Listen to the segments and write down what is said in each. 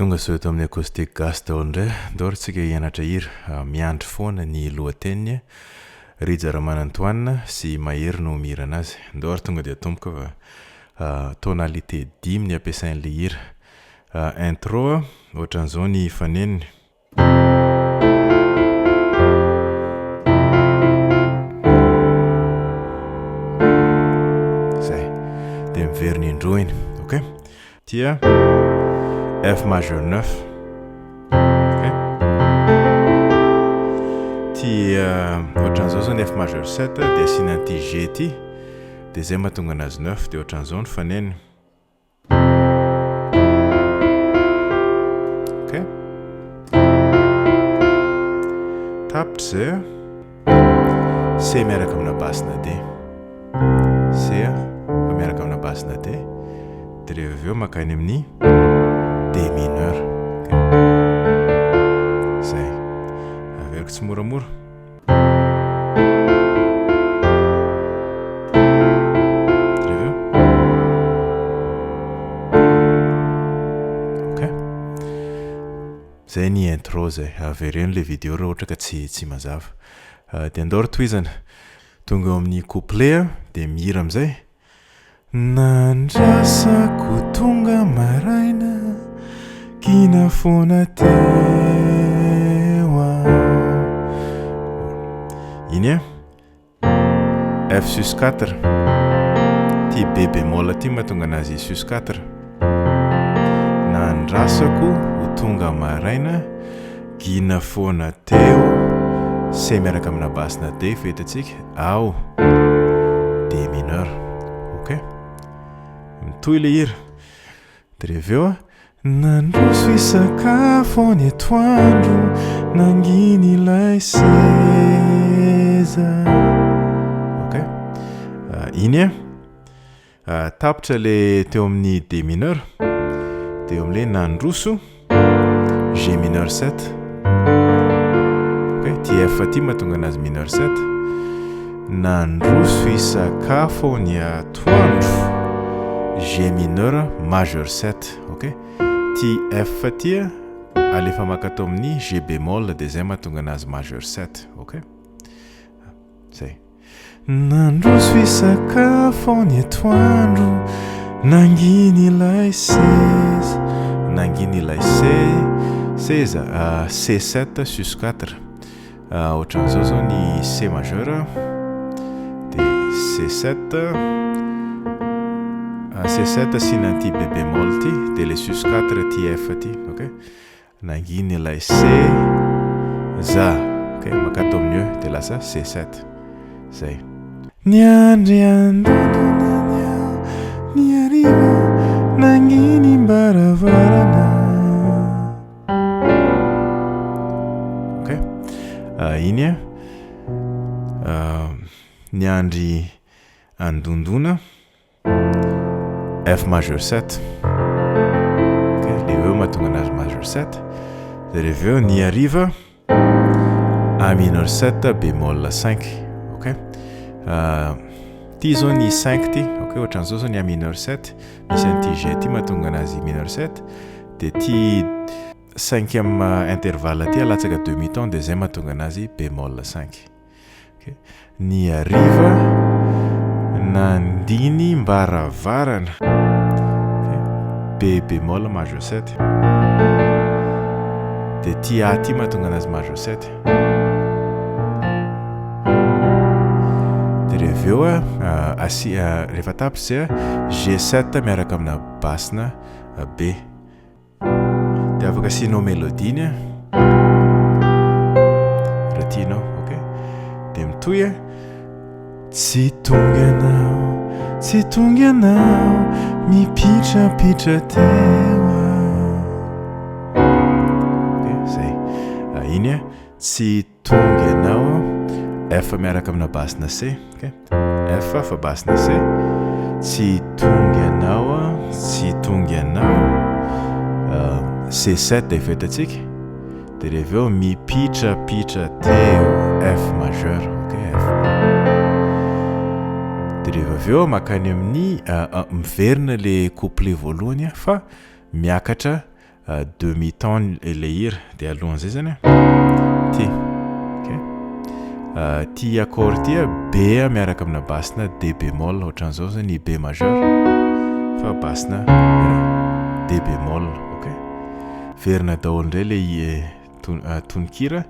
Tonga soa eto amin'ny Acoustic Gasy daholo indray. Ndao ary tsika hianatra hira. Miandry foana ny lohateniny. Rija Ramanantoanina sy Mahery no mihira anazy. Ndao ary tonga dia atomboka fa tonalité dimy ny ampiasain'ilay hira. Intro, ohatran'izao ny fanenony. Zay. Dia miverina indroa iny. Ok? Tia F majeur 9. Ok? Ty ohatran'izao zao ny F majeur 7 dia asiana an'ity G ity. Dia zay mahatonga anazy 9 dia ohatran'izao ny fanenony. Ok. Tapitra izay. C miaraka amina basse na D. C fa miaraka amina basse na D. Dia rehefa avy eo makany amin'ny D mineur. Ok. Zay. Averiko tsimoramora. Zay ny intro zay, avereno le video raha ohatra ka tsy tsy mazava. Dia andao ry tohizana. Tonga eo amin'ny couplet dia mihira amin'izay. Nandrasako tonga maraina, gina foana teo aho. Iny e, F sus 4, ty B bémol ty mahatonga anazy sus 4. Nandrasako ho tonga maraina, gina foana teo, C miaraka amina basse na D efa hitantsika, ao D mineur. Ok. Mitohy ilay hira. Dia rehefa avy eo Nandroso hisakafo ny atoandro, nanginy ilay seza. Ok. Iny e. Tapitra le teo amin'ny D mineur, dia eo amin'ilay nandroso G mineur 7. Ok, ity F ity mahatonga anazy mineur 7. Nandroso hisakafo ny atoandro G mineur majeur 7. Ok, ity F ity alefa maka ato amin'ny G bémol dia izay mahatonga anazy majeur 7. Ok, zay. Nandroso hisakafo ny atoandro, nanginy ilay seza, nanginy ilay se, seza, C7 sus 4, ohatran'izao zao ny C majeur, dia C7, C7 asiana an'ity B bémol ity, dia ilay sus 4 ity F ity, ok. Nanginy ilay C za ok makato amin'ny E dia lasa C7 zay. Niandry andondona ny aho ny hariva nanginim-baravarana. Ok iny niandry andondona. F majeur 7 ok le E mahatonga anazy majeur 7 de rehefa eo ny hariva A mineur 7 bémol 5 ok ty zao ny 5 ty ok ohatran'izao zao ny A mineur 7 misy an'ity G ty mahatonga anazy mineur 7 de ty cinquième intervalle ty alatsaka demi ton de zay mahatonga anazy bémol 5. Ny hariva nandinim-baravarana. B bémol majeur 7. Dia ity A ity mahatonga anazy majeur 7. Dia rehefa avy eo asi- rehefa tapitra izay G7 miaraka amina basse-na B. Dia afaka asianao mélodie ny raha tianao, ok? Dia mitohy a. Tsy tonga ianao, tsy tonga ianao, mipitrapitra teo aho. Ok, zay. Iny a, tsy Tonga ianao, F miaraka amina basse-na C, ok? F fa basse-na C. Tsy tonga ianao, tsy tonga ianao. C7 efa hitantsika. Dia rehefa eo mipitrapitra teo F majeur, ok? F. Dia rehefa avy eo makany amin'ny miverina le couplet voalohany fa miakatra. Demi ton ilay hira dia alohan'izay zany ty ok ty accord ty B miaraka amina basse-na D bémol ohatran'izao zany B majeur fa basse-na D bémol ok verina daholo indray ilay tononkira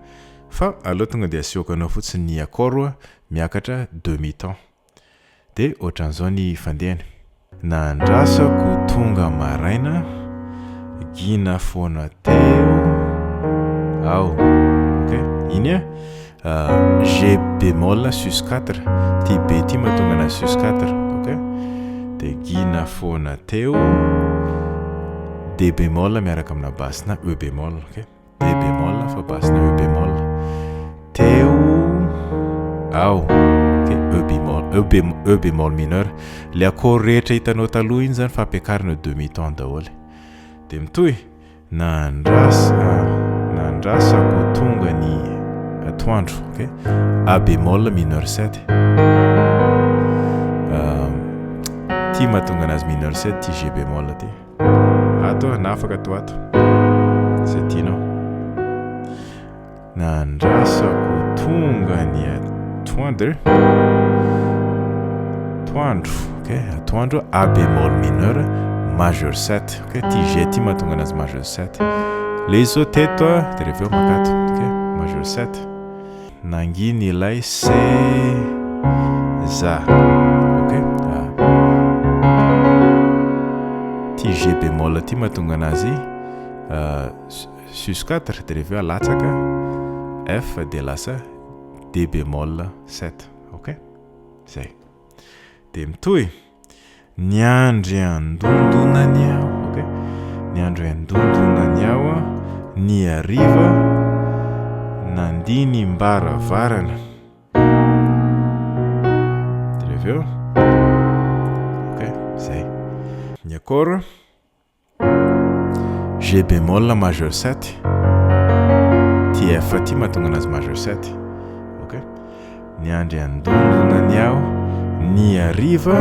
fa aleo tonga dia asehoko anao fotsiny ny accord miakatra demi ton. Dia ohatran'izao ny fandehany. Nandrasako tonga maraina, gina foana teo aho. Ok, iny a G bémol sus 4, ty B ty mahatonga anazy sus 4, ok. Dia gina foana teo, D bémol miaraka amina basse-na E bémol, ok. D bémol fa basse-na E bémol teo ao ok E bémol E bémol E bémol mineur le accord rehetra hitanao taloha iny zany fa ampiakarina demi ton daholo de mitohy nandrasa nandrasako tonga ny atoandro ok A bémol mineur 7 ty mahatonga anazy mineur 7 ty G bémol ty. Ato na afaka atao ato izay tianao. Nandrasako tonga ny atoandro. Atoandro, ok, atoandro A bémol mineur majeur 7. Ok, ty G ty mahatonga anazy majeur 7. Le izy zao teto de rehefa eo makato, ok, majeur 7. Nanginy ilay seza. Ok. Ty G bémol ty mahatonga anazy sus 4 de rehefa eo alatsaka F de lasa D bémol 7. Ok. Zay. De mitohy. Niandry andondona ny aho, ok, niandry andondona ny aho ny hariva nandinim-baravarana. Dia avy eo, ok, zay. Ny accord. G bémol majeur 7, ty F ty mahatonga anazy majeur 7, ok, niandry andondona ny aho ny hariva,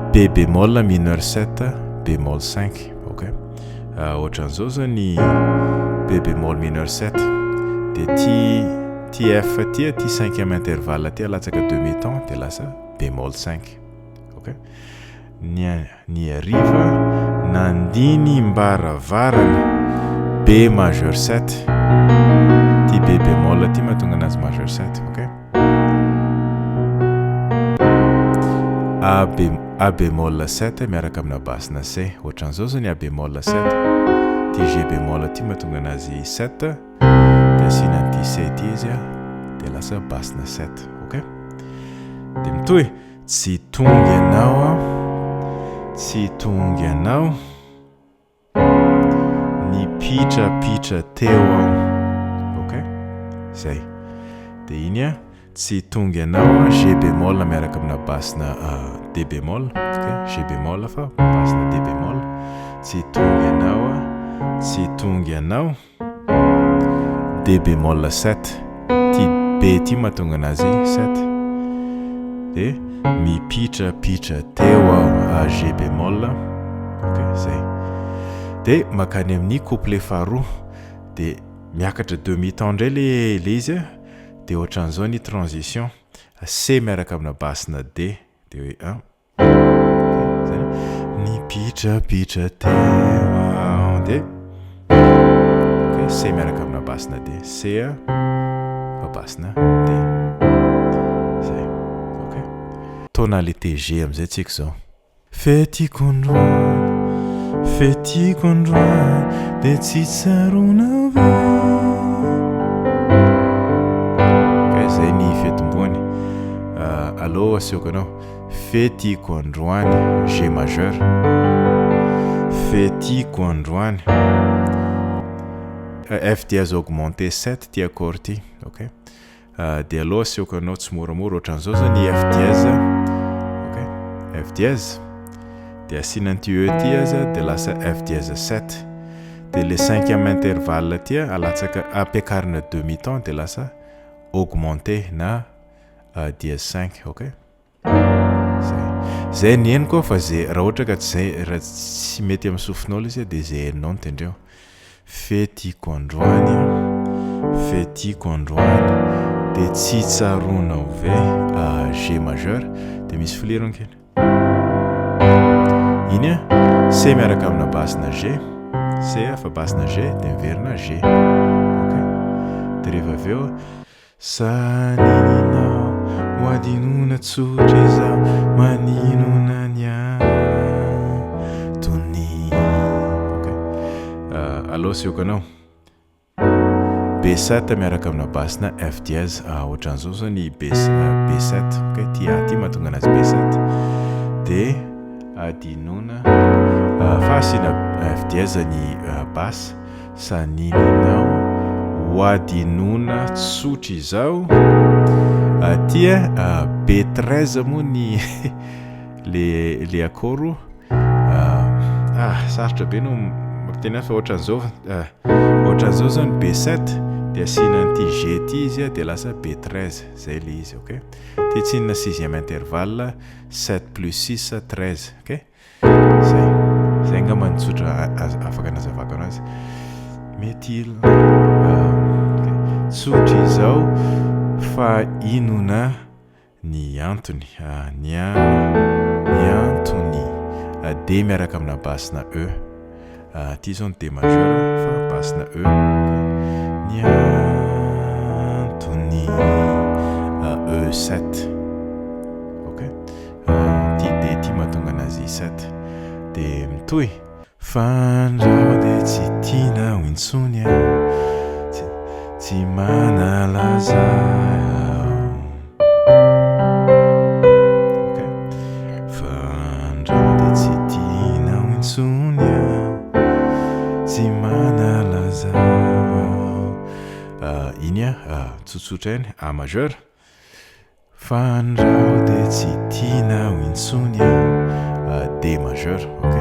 B bémol mineur 7, bémol 5, ok, ohatran'izao zao ny B bémol mineur 7, de ty ty F ty ty cinquième intervalle ty alatsaka demi ton de lasa bémol 5, ok. Ny ny hariva nandinim-baravarana B majeur 7 ty B bémol ty mahatonga anazy majeur 7 ok A B A bémol 7 miaraka amina basse-na C ohatran'izao zao ny A bémol 7 ty G bémol ty mahatonga anazy 7 de asiana an'ity C ty izy a de lasa basse-na 7 ok de mitohy Tsy tonga ianao aho, tsy tonga ianao, nipitrapitra teo aho, ok, zay, de iny a, tsy tonga ianao a, G bémol miaraka amina basse-na D bémol, ok, G bémol fa basse-na D bémol, tsy tonga ianao a, tsy tonga ianao. D bémol 7, ty B ty mahatonga anazy 7, de mipitrapitra teo aho A G bémol, ok zay, de makany amin'ny couplet faharoa, de miakatra demi ton ndray le le izy a, de ohatran'izao ny transition, C miaraka amina basse-na D, de hoe un. Nipitrapitra teo aho dia ok C miaraka amina basse-na D C a fa basse-na D zay ok tonalité G amizay tsika zao Fetiko androany Fetiko androany dia tsy tsaroana va Ok zay ny fetim-boany Aleo asehoko anao Fetiko androany, G majeur. Fetiko androany. F dièse augmenté 7 ty accord ty, ok. Dia aleo asehoko anao tsimoramora ohatran'izao zao ny F dièse, ok, F dièse. Dia asiana an'ity E ty aza dia lasa F dièse 7. Dia le cinquième intervalle ty alatsaka ampiakarina demi ton dia lasa augmenté na dièse 5, ok. Zay. Zay ny henoko fa zay raha ohatra ka tsy zay raha tsy mety amin'ny sofinao ilay izy dia zay henonao no tendreo. Fetiko androany Fetiko androany dia tsy tsaroanao ve G majeur dia misy flirony kely iny a C miaraka amina basse-na G C fa basse-na G dia miverina G ok dia rehefa avy eo Sa nininao ho adinoina tsotra izao maninona ny antony. Ok. Aleo asehoko anao. B7 miaraka amina basse na F dièse. Ah, ohatran'izao zao ny B, B7. Ok, ty A ty mahatonga anazy B7. De adinoina fa asiana F dièse ny basse. Sanininao hoadinoina tsotra izao aty a B 13 moa ny le le accord ah sarotra be no miteny azy fa ohatran'izao ohatran'izao zao ny B 7 dia asiana an'ity G ity izy dia lasa B 13 zay le izy ok ty tsinona sixième intervalle 7 plus 6 13 ok. Zay. Zay angamba no tsotra afaka anazavako anazy. Mety il tsotra izao fa inona ny antony? Ny ny antony D miaraka amina basse-na E. Ity izao ny D majeur fa basse-na E. Ny antony E7. Ok. Ity D ity mahatonga anazy 7. Dia mitohy. Fandrao dia tsy tianao intsony aho, tsy, tsy manalaza aho. Ok. Fandrao dia tsy tianao intsony aho, tsy manalaza aho. Iny tsotsotra iny, A majeur. Fandrao dia tsy tianao intsony aho D majeur ok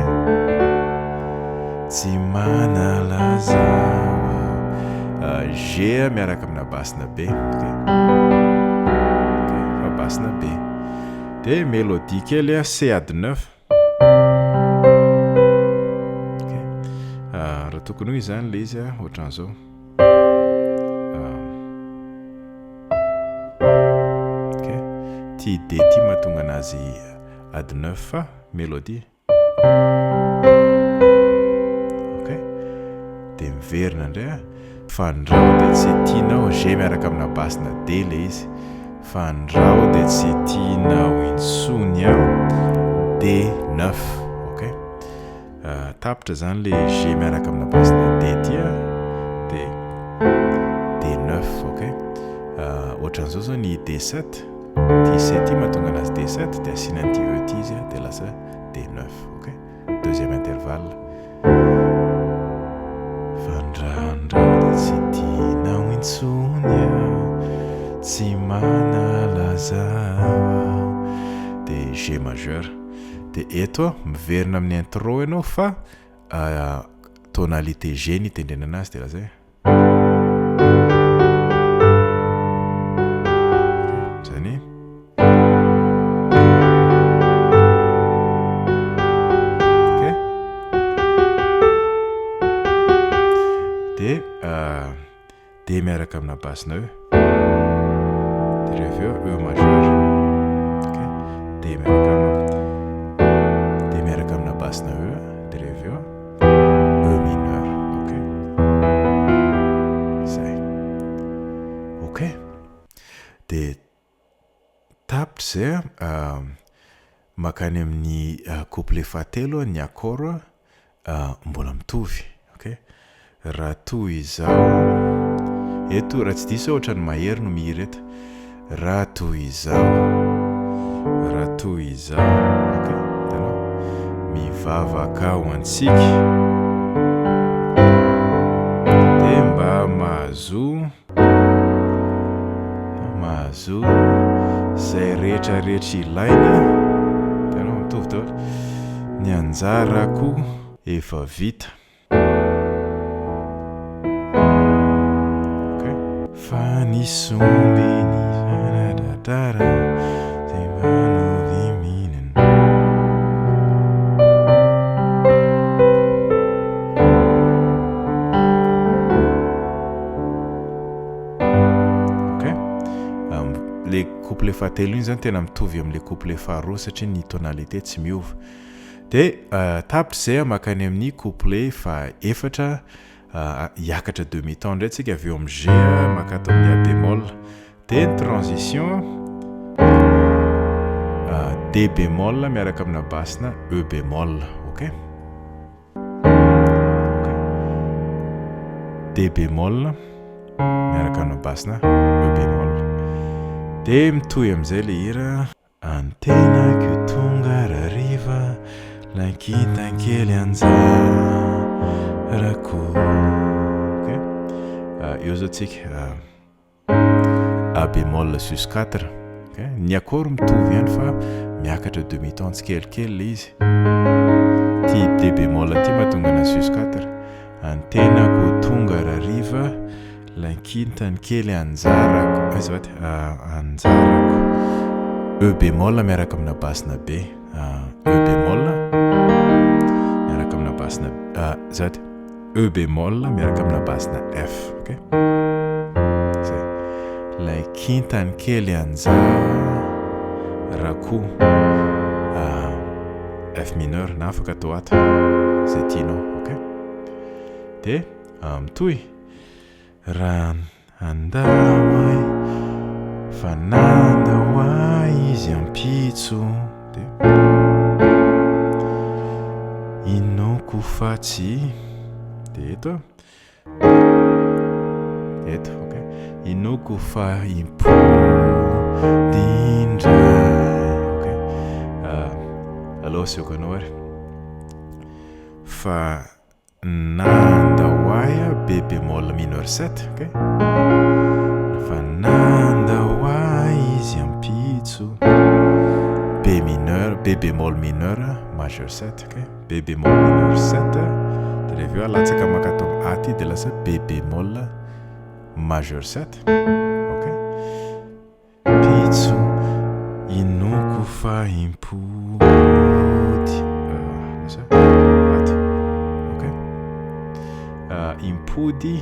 Tsy manalaza aho G miaraka amina basse-na B ok ok fa basse-na B dia mélodie kely C add 9 ok raha tokony ho izy izany ilay izy ohatran'izao. Ok, ty D ty mahatonga anazy add 9 fa mélodie. Ok, de miverina indray a. Fandrao dia tsy tianao, G miaraka amina basse na D le izy. Fandrao dia tsy tianao intsony aho, D 9. Ok. Tapitra zany le G miaraka amina basse na D ty a, de D 9 ok, ohatran'izao zao ny D 7, ty C ty mahatonga anazy D 7 de asiana an'ity E ty izy a, de lasa D 9 ok, deuxième intervalle. Fandrandra dia tsy tianao intsony aho, tsy manalaza aho, de G majeur. Dia eto miverina amin'ny intro ianao fa tonalité G ny itendrena anazy dia lazay. Zany hoe. Ok. Dia D miaraka amina basse-na E. Dia rehefa avy eo E majeur. Ok. D miaraka amina D miaraka amina basse-na E. Dia rehefa avy eo E mineur. Ok. Zay. Ok. Dia tapitra izay a, mankany amin'ny couplet fahatelo ny accord mbola mitovy, ok. Raha toy izao, eto raha tsy diso aho ohatran'ny mahery no mihira eto, raha toy izao, raha toy izao, ok, hitanao, mivavaka ho antsika, dia mba mahazoa. Mahazo izay rehetra rehetra ilaina, hitanao mitovy daholo, ny anjarako efa vita. Ok. Fa ny sombiny tara izay mba nodiminina. couplet fahatelo iny zany tena mitovy amin'ilay couplet faharoa satria ny tonalité tsy miova. Dia tapitra izay makany amin'ny couplet fahaefatra, hiakatra demi ton indray tsika avy eo amin'ny G makato amin'ny A bémol. Dia ny transition D bémol miaraka amina basse-na E bémol, ok? Ok. D bémol miaraka amina basse-na E bémol. Dia mitohy amin'izay ilay hira. Antenako tonga rariva lay kintan-kely anjarako. Ok. Eo zao tsika. A bémol sus 4. Ok. Ny accord mitovy ihany fa miakatra demi ton tsikelikely ilay izy. Ty D bémol ty mahatonga anazy sus 4. Antenako tonga rariva Lay kintany kely anjarako, azafady, anjarako. E bémol miaraka amina basse-na B. E bémol miaraka amina basse-na, azafady, E bémol miaraka amina basse-na F, ok? Zay. Lay kintany kely anjarako. F mineur na afaka atao ato, zay tianao, ok? Dia mitohy. Raha handao ahy fa nandao ahy izy ampitso dia inoako fa tsy dia eto eto ok inoako fa himpody indray ok aleo asehoko anao ary fa Nandao ahy a B bémol mineur 7 ok fa nandao ahy izy ampitso B mineur B bémol mineur majeur 7 ok B bémol mineur 7 de rehefa eo alatsaka maka ato amin'ny A ty de lasa B bémol majeur 7 ok. Pitso, inoako fa himpody lasa ato ok himpody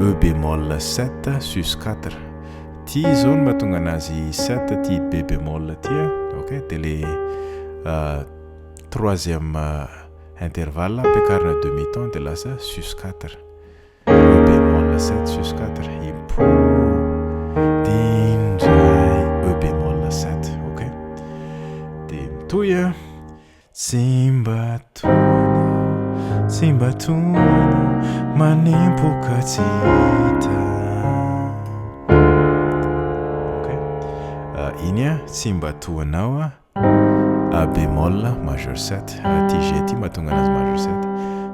E bémol 7 sus 4 ty zao no mahatonga anazy 7 ty B bémol ty a ok de le troisième intervalle ampiakarina demi ton de lasa sus 4. E bémol 7 sus 4 himpody indray E bémol 7 ok dia mitohy a tsy mba tohana tsy mba tohana manempoka tsy hita ok iny a tsy mba tohanao a A bémol majeur 7, ty G ty mahatonga anazy majeur 7,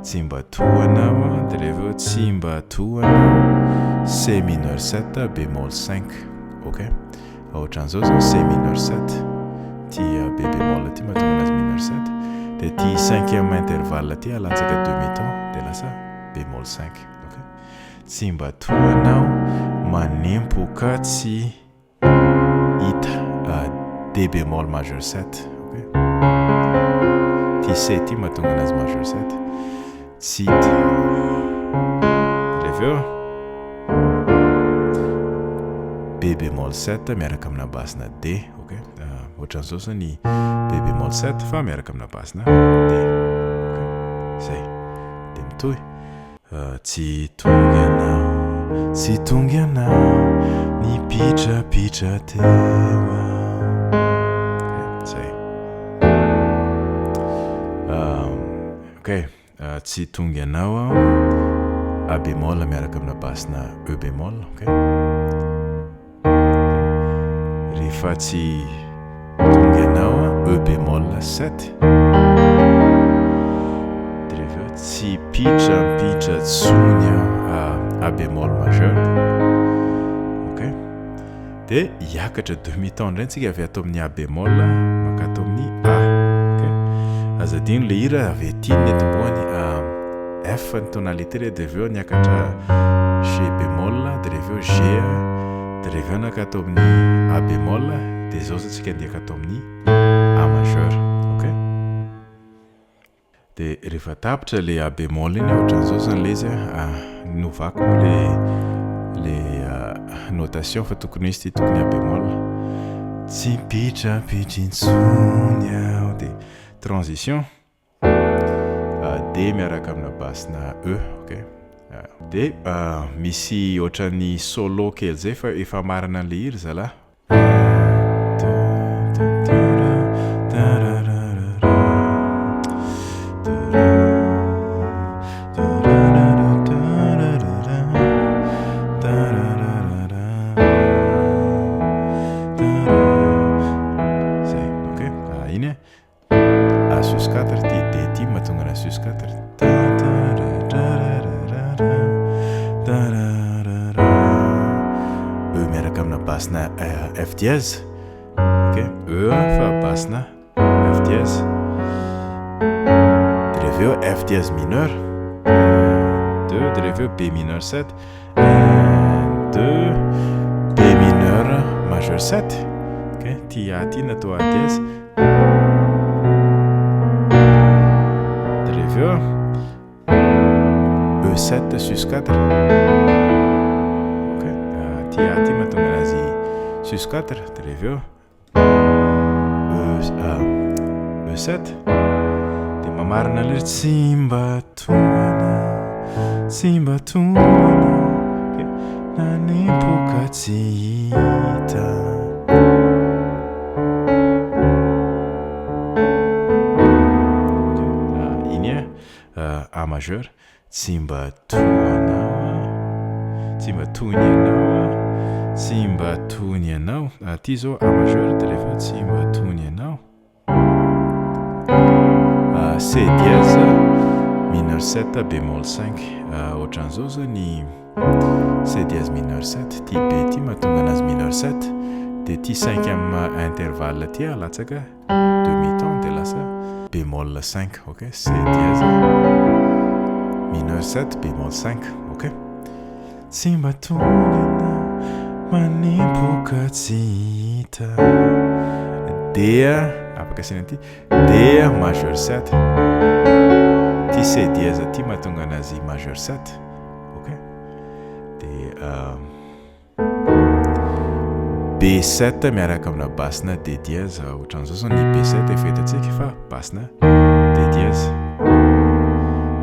tsy mba toa anao a, dia rehefa eo tsy mba toa anao, C mineur 7 bémol 5, ok, ohatran'izao zao C mineur 7, ty B bémol ty mahatonga anazy mineur 7, dia ty cinquième intervalle ty alatsaka demi ton dia lasa bémol 5, ok, tsy mba toa anao manempoka tsy Hita, D bémol majeur 7, ok. Ty C ty mahatonga anazy majeur 7. Tsy hita. Rehefa eo B bémol 7 miaraka amina basse-na D, ok. Ohatran'izao zany ny B bémol 7 fa miaraka amina basse-na D, ok. Zay. Dia mitohy. Tsy tonga ianao, tsy tonga ianao, nipitrapitra teo aho. Zay. Ok, tsy tonga ianao aho, A bémol miaraka amina basse-na E bémol, ok. Rehefa tsy tonga ianao a, E bémol 7 dia rehefa eo tsy pitrampitra tsony aho, A bémol majeur, ok, dia hiakatra demi ton indray tsika avy ato amin'ny A bémol mankato amin'ny A, ok, aza adino le hira avy aty ny netombohany F ny tonalité dia avy eo niakatra G bémol dia rehefa eo G dia rehefa eo nakato amin'ny A bémol dia izao zao tsika andeha akato amin'ny A majeur, ok, dia rehefa tapitra le A bémol iny ohatran'izao zany le izy a, novako moa le le notation fa tokony izy ty tokony A bémol. Tsy mipitrapitra intsony aho dia transition D miaraka amina basse-na E, ok. Dia misy ohatran'ny solo kely zay fa efa marina an'le hira zalahy. Zay, ok. Iny A sus 4 ty D ty mahatonga ana sus 4. E miaraka amina basse-na F dièse. Ok, E fa basse-na F dièse. De avy eo F dièse mineur. 1 2 de avy eo B mineur 7. 1 2 B mineur majeur 7. Ok, ty A ty natao A dièse. De avy eo E7 sus 4. Ok, ty A ty mahatonga anazy sus 4. De avy eo E7 de mamarina le tsy mba tohana, tsy mba tohana, ok, nanempoka tsy hita. Ok, iny A majeur, tsy mba tohanao, tsy mba tony ianao, tsy mba tony ianao. Ty zao A majeur de rehefa tsy mba tony ianao. C dièse mineur 7 bémol 5. Ohatran'izao zao ny C dièse mineur 7, ty B ty mahatonga anazy mineur 7, de ty cinquième intervalle ty alatsaka demi-ton de lasa bémol 5, ok. C dièse mineur 7 bémol 5, ok. Tsy mba tony ianao manempoka tsy hita. D afaka asiana ty D majeur 7, ty C dièse ty mahatonga anazy majeur 7, ok. De B7 miaraka amina basse-na D dièse, ohatran'izao zao ny B7 efa hitantsika fa basse-na D dièse.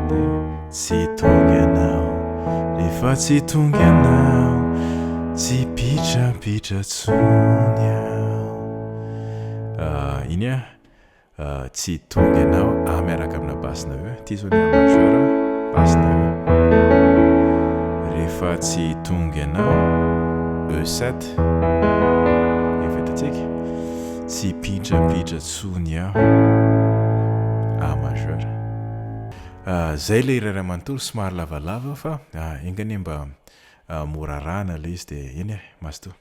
De tsy tonga ianao, rehefa tsy tonga ianao, tsy pitrapitra tsony aho. Iny tsy tonga ianao, A miaraka amina basse-na E, ty zao ny A majeur, basse-na E. Rehefa tsy tonga ianao, E7 efa hitantsika, tsy pitrapitra tsony aho, A majeur. Zay le hira iray manontolo somary lavalava fa enga anie mba mora arahana le izy de eny e, mazotoa.